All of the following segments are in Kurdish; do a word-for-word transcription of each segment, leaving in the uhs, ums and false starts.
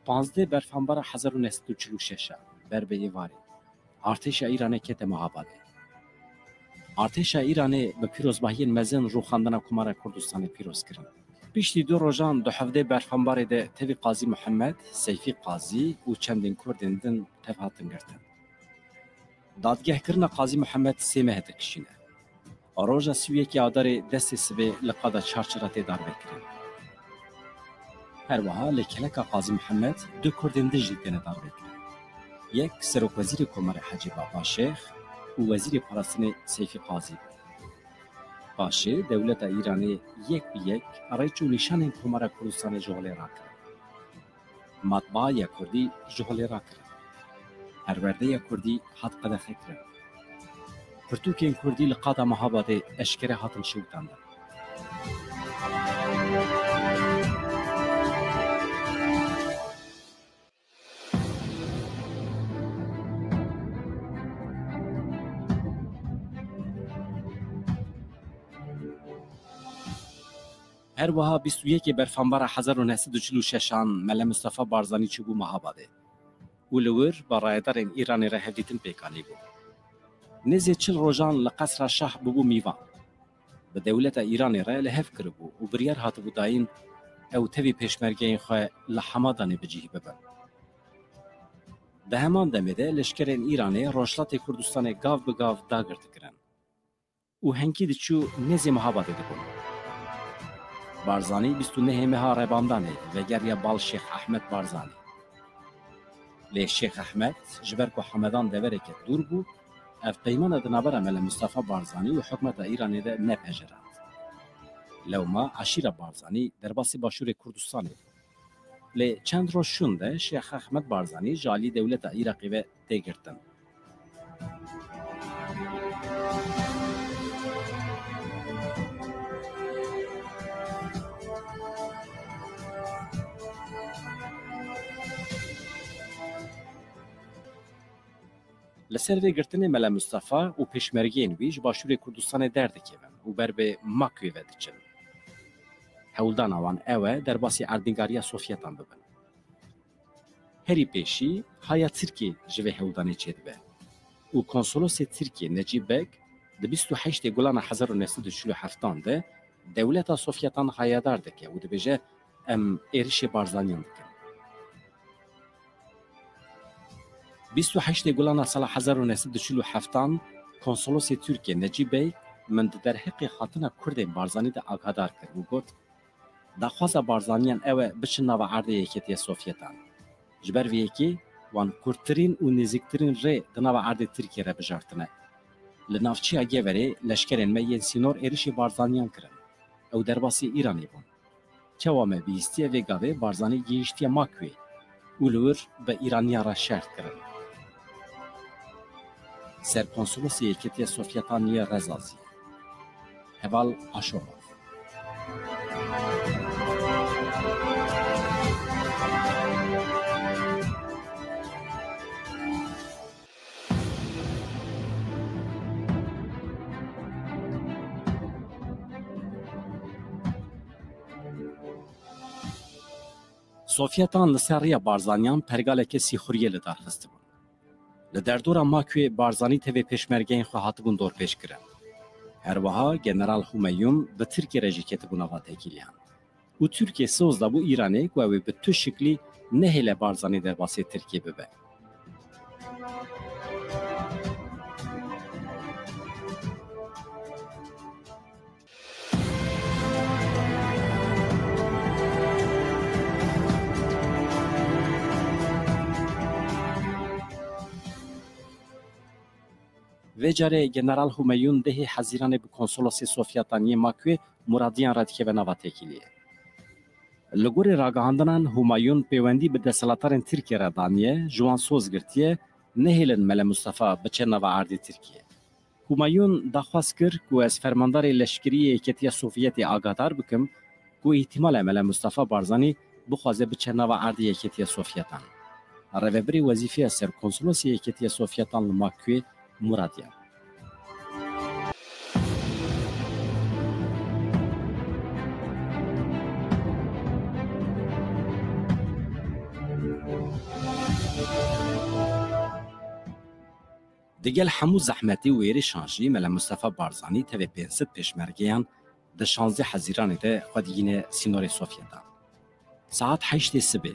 panzdeh berfanbara hezar û neh sed û çil û şeş e, ber bi êvarê, artêşa Îranê kete Mehabadê. Artêşa Îranê bi pîrozbahiyên mezin rûxandina Komara Kurdistanê pîroz kirin. Piştî du rojan di hevdeh berfanbarê de tevî Qazî Muhammed, Seyfî Qazî û çendên Kurdên din tev hatin girtin. Dadgehkirina Qazî Muhammed sê meh dikişîne. Roja sî û yekê Adarê destê sibê li qada çarçira tê darvekirin. Her wiha li keleka Qazî Muhammed du Kurdên din jî têne darvekirin. Yek Serokwezîrê Komarê Hecî Baba Şêx û Wezîrê Parastinê Seyfî Qazî bû. Paşê dewleta Îranê yek bi yek rêç û nîşanên Komara Kurdistanê ji holê rakirin. Matbaa ya Kurdî ji holê rakirin. Perwerdeya Kurdî hat qedexekirin. Pirtûkên Kurdî li qada Mehabadê eşkere hatin şewitandin. Her wiha bîst û yekê berfanbara hezar û neh sed û çil û şeş an Mele Mustafa Barzanî çûbû Mehabadê û li wir bi rayedarên Îranê re hevdîtin pêk anîbû. Nêzê çil rojan li Qesra Şah bûbû mîvan. Bi dewleta Îranê re li hev kiribû û biryar hatibû dayîn ew tevî pêşmergeyên xwe li Hemadanê bi cihî bibin. Di heman demê de leşkerên Îranê Rojhilatê Kurdistanê gav bi gav dagir dikirin û hingî diçû nêzê Mehabadê dibûn. Barzanî bîst û nehê meha Rebandanê vegeriya bal Şêx Ehmed Barzanî. Lê Şêx Ehmed ji ber ku Hemedan devereke dûr bû, ev peymana di navbera Mele Mustafa Barzanî û hikûmeta Îranê de nepejirand. Lewma eşîra Barzanî derbasî Başûrê Kurdistanê bû. Lê çend roj şûn de Şêx Ehmed Barzanî ji alî dewleta Iraqê ve tê girtin. Li ser vê girtinê Mele Mustafa û pêşmergeyên wî ji Başûrê Kurdistanê derdikevin û ber bi Makwê ve diçin. Hewldana wan ew e derbasî erdnîgariya Sovyetan bibin. Herî pêşî haya Tirkiyê ji vê hewldanê çêdibe û konsolosê Tirkiyê Necîb Beg di bîst û heştê Gulana hezar û neh sed û çil û heftan de dewleta Sovyetan hayadar dike û dibêje, "Em êrişê Barzaniyan dikin." Bîst û heştê Gulana sala hezar û neh sed û çil û heftan konsolosê Tirkiyê Necîb Beg min di derheqê hatina Kurdên Barzanî de agadar kir û got, "Daxwaza Barzaniyan ew e biçin nava erdê Yeketiya Sovyetan. Ji ber vê yekê wan kurtirîn û nêzîktirîn rê di nava erdê Tirkiyê re bijartine. Li navçeya Geverê leşkerên me yên sînor êrişê Barzaniyan kirin. Ew derbasî Îranê bûn. Çawa me bihîstiye vê gavê Barzanî gihîştiye Makwê û li wir bi Îraniyan re şert kirin." Serkonsolosê Yeketiya Sovyetan yê Rezazî, Heval Aşomov. Sovyetan li ser riya Barzaniyan pergaleke sîxuriyê li dar xistibûn. Li derdora Makwê Barzanî tevê pêşmergeyên xwe hatibûn dorpêçkirin. Her wiha General Humeyûn bi Tirkiyê re jî ketibû nava têkiliyan. Û Tirkiye soz dabû Îranê ku ew ê bi tu şiklî nehêle Barzanî derbasî Tirkiyê bibe. Vê carê General Humeyûn dehê Hezîranê bi konsolosê Sovyetan yê Makwê Muradiyan re dikeve nava têkiliyê. Li gorî ragihandinan, Humayûn pêwendî bi desthilatdarên Tirkiyê re daniye, ji wan soz girtiye, nehêlin Mele Mustafa biçe nava erdê Tirkiyê. Humayûn daxwaz kir ku ez fermandarê leşkerî yê Yeketiya Sovyetê agadar bikim ku îhtimal e Mele Mustafa Barzanî bixwaze biçe nava erdê Yeketiya Sovyetan. Rêvebirê wezîfeya serkonsolosê Yeketiya Sovyetan li Makwê Muradiyan. Digel hemû zehmetî û êrişan jî Mele Mustafa Barzanî tevê pênc sed pêşmergeyan di şazdeh Hezîranê de xwe digîne sînorê Sovyetan. Saet heştê sibê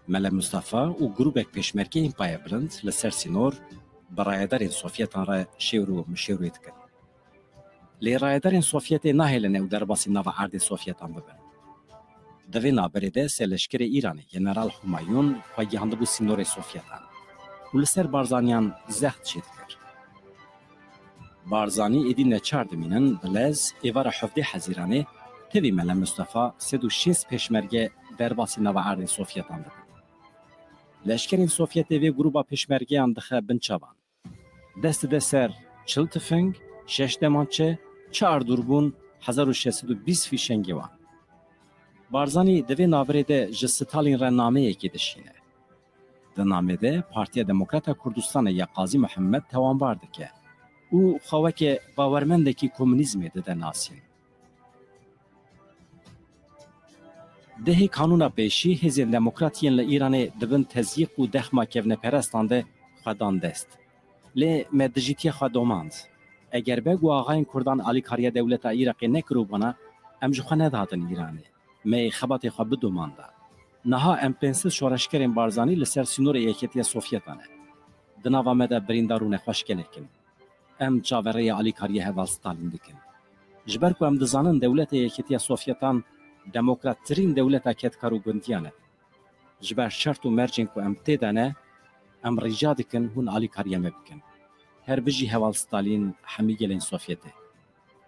Mele Mustafa û grûbek pêşmergeyên payebilind li ser sînor bi rayedarên Sovyetan re şêwr û mişêwrê dikin. Lê rayedarên Sovyetê nahêlin ew derbasî nava erdê Sovyetan bibin. Di vê navberê de serleşkerê Îranê General Humayun xwe gihandibû sînorê Sovyetan û li ser Barzaniyan zext çêdikir. Barzanî êdî neçar dimînin, bi lez êvara hevdeh Hezîranê tevî Mele Mustafa sed û şêst pêşmerge derbasî nava erdê Sovyetan dibin. Leşkerên Sovyetê vê grûba pêşmergeyan dixe bin çavan. Dest dide ser çil tifing, şeş demançe, çar dûrbûn, hezar û şeş sed û bîst fîşengê wan. Barzanî di vê navberê de ji Stalin re nameyekê dişîne. Di namê de Partiya Demokrata Kurdistanê ya Qazî Muhemmed tewanbar dike û xwe weke bawermendekî komunîzmê dide nasîn. Dehê kanûna pêşî hêzên demokrat yên li Îranê di bin tezyîq û dexma kevneperestan de xwe dan dest. Lê me dijîtiya xwe domand. Eger beg û axayên Kurdan alîkariya dewleta Iraqê nekiribûna, em ji xwe nedihatin Îranê. Me yê xebatê xwe bidomanda. Niha em pênc sed şoreşgerên Barzanî li ser sînorê Yeketiya Sovyetan e. Di nava me de birîndar û nexweşgelek in. Em çaverêya alîkariya heval Stalin dikin. Ji ber ku em dizanin dewletê Yeketiya Sovyetan demokrattirîn dewleta kedkar û gundiyan e. Ji ber şert û mercên ku em tê de ne, em rica dikin hûn alîkariya me bikin. Her bijî heval Stalin, hemî gelên Sovyetê.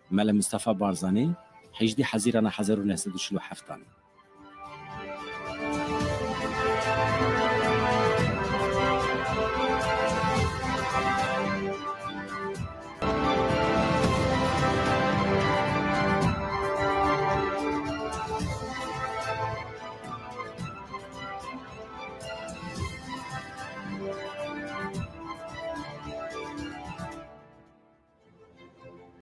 Mele Mistefa Barzanî, hejdê Hezîrana hezar û neh sed û çil û heft an.